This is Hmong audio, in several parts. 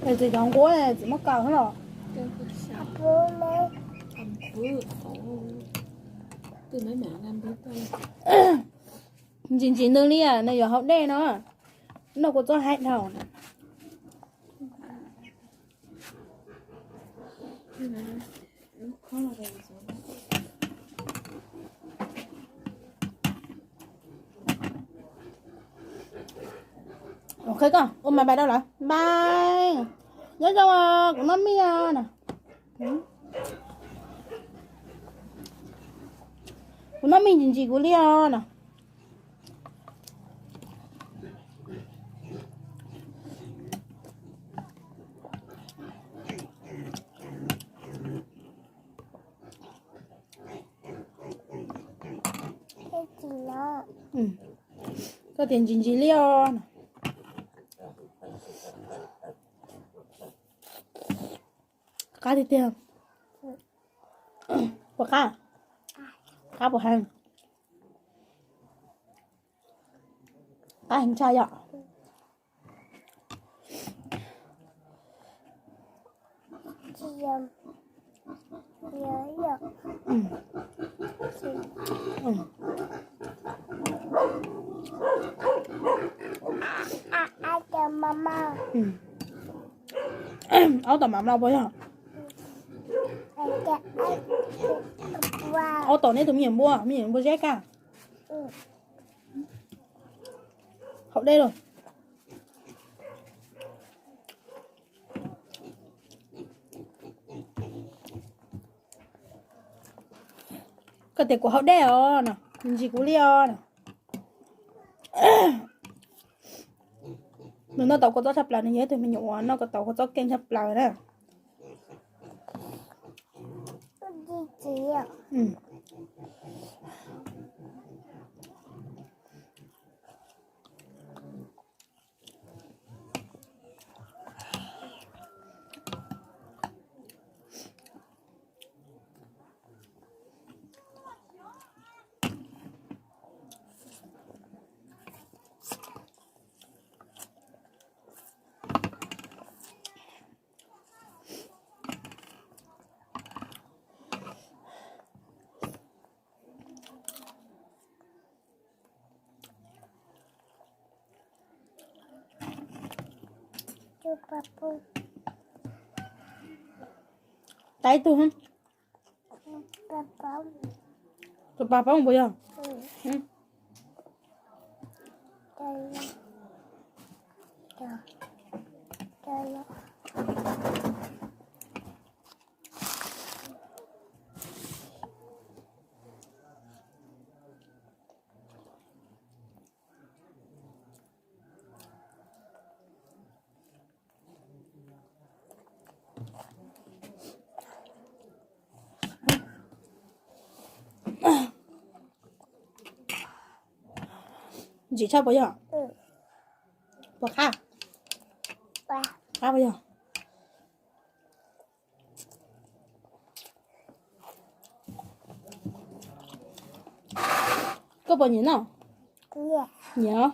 Txiv cov nquab txiv muab kaw los. Ntsis ntsis nws li no yuav haus dej no. Noj kua txob haib dhau. Qhia koj ua mas npais rau lawm, npais. Nyob zoo, kuv noj mij no. Kuv noj mij ntsis ntsis kuv li os no. Koj tias ntsis ntsis li os. Qab tiag tiag. Puas qab? Qab puas heev? Qab heev tshaj yom. Aub tom mam no puas yog? Aub tom neb tus me nyuam npua, me nyuam npua zeb kaj. Haus dej los. Koj tias kuv haus dej os no, ntsis kuv li os no. Nws noj tau kua txob tshaj plaws, nws yog ib tug me nyuam uas noj tau kua txob keej tshaj plaws na. Tais tug. Tus pas poob puas yog? Ntsim tshaj puas yog? Puas qab? Qab puas yog? Koj puas nyiam noj? Nyiam.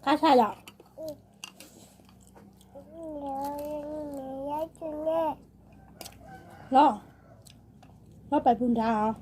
Qab tshaj yom? Hlob, hlob pais pug nrad os.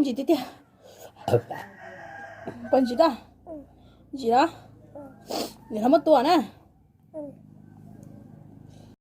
Ntsim tiag tiag. Pos ntsim tau. Ntsim los? Niam hlob muab tua na.